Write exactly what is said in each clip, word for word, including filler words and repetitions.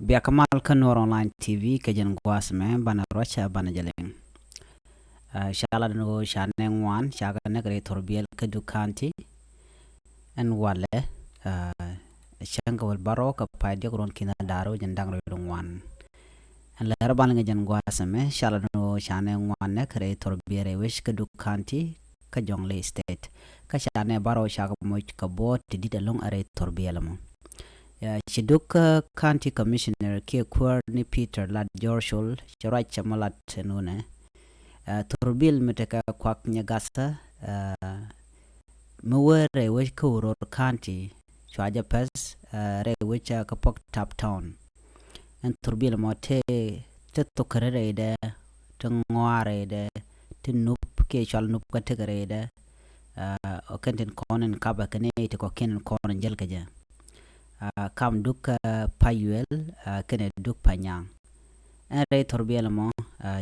Bia kä mal kä Nuɔr Online T V kɛ jɛn gua̱a̱th mɛ banɛ ruac banɛ jɛ liŋ. Ca lat ni ɣöö ca nɛ ŋuan ca kɛ näk rɛy thurbiɛl kä Duk County. Ɛn walɛ cäŋ kɛ wäl bärɔw kɛ pay diɔk ruɔ̱n ki̱n da̱r wec jɛn da̱ŋ rɛw ŋuan. Ɛn lɛr banɛ ŋɛ jɛn gua̱a̱th mɛ ca lat ni ɣöö ca nɛ ŋuan näk rɛy thurbiɛl rɛy wec kä Duk County kä Jonglei State. Kä ca nɛ bärɔw ca kɛ moc kɛ buɔt ti di̱t ɛlɔ̱ŋ rɛy thurbiɛl mɔ. Ci Duk County Commissioner kiɛ kuäär ni Peter Lat George Ol ci ruac cɛ mɔ lat nunɛ. Thurbil mi tekɛ kuak nyɛ gathä mi wee rɛy wec kä Uror County cua jɛ pɛth rɛy wec kä Pok Tap Town. Ɛn thurbil mɔ te te thokärä rɛydɛ, te ŋɔaar rɛydɛ, te nup kiɛ cual nup kä tekɛ rɛydɛ. Ɔ kɛn tin kɔn in kapɛ kɛ ni ti kɔkiɛn in kɔn in jäl kɛ jɛ. Kam Duk kä Payuel kɛnɛ Duk Panyaŋ. Ɛn rɛy thurbiɛl mɔ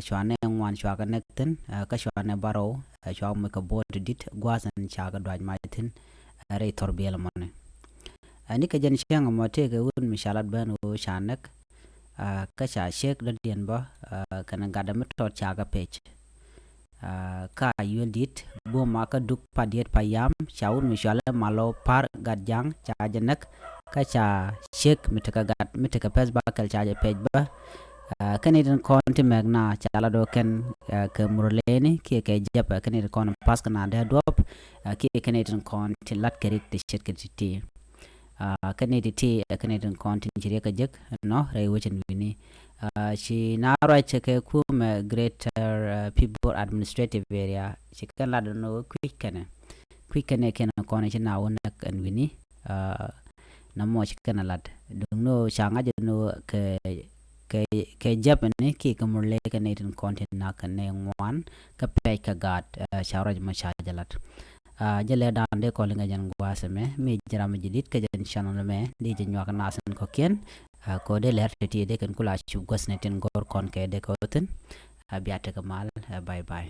cua nɛ ŋuan cua kɛ näk thi̱n kä cua nɛ bärɔw cua moc kɛ buɔt ti di̱t gua̱a̱th in ca kɛ duac mac thi̱n rɛy thurbiɛl mɔni. Ni kɛ jɛn cäŋ mɔ tëëkɛ wut mi ca lat ben ɣöö ca näk kä ca ciek dɔ̱diɛn bä kɛnɛ gatdɛ mi tɔt ca kɛ pec. Ka yuel dit buɔma kä Duk Padiet Payam ca wut mi cualɛ Malɔ Par Gat Jaŋ ca jɛ näk kä ca ciek mi tekɛ gat mi tekɛ pɛth bakɛl ca jɛ pec bä. Kɛn itin kɔn ti mɛk na ca la dɔ kɛn kɛ Murleni kiɛ kɛ Jɛpɛ kɛn itin kɔn path kɛ na dee duɔp kiɛ kɛn itin kɔn ti lat kɛ rik ti ce̱tkɛ ti ti. Kɛn itin ti kɛn itin kɔn tin ci riek kɛ jek nɔ rɛy wecin wi̱ni. Ci na ruac kɛ kumɛ Greater Pibor Administrative Area ci kɛn lat nɔ kui̱c kɛnɛ kui̱c kɛnɛ kɛn kɔn ci na wä näk ɛn wi̱ni. Na mɔ ci kɛn a lat duŋ ni ɣöö ca ŋa̱c ni ɣöö kɛ kɛ kɛ Jɛpɛ ni kiɛ kɛ Murle kɛ nɛy tin kɔn tin nak kɛ nɛy ŋuan kɛ pɛc kɛ gaat ca ruac mɔ ca jɛ lat. Jɛ lɛ da̱a̱n dee kɔn liŋɛ jɛn gua̱a̱th ɛmɛ mi ji̱ ram mi ji̱ di̱t kɛ jɛn channel ɛmɛ dee jɛ nyuak nath in kɔ̱kiɛn. Kɛ dee lɛr ti ti dee kɛn kula cup gua̱th ni tin gɔ̱r kɔn kɛ dee kɛ wä thi̱n. Bia tekɛ mal. Bye bye.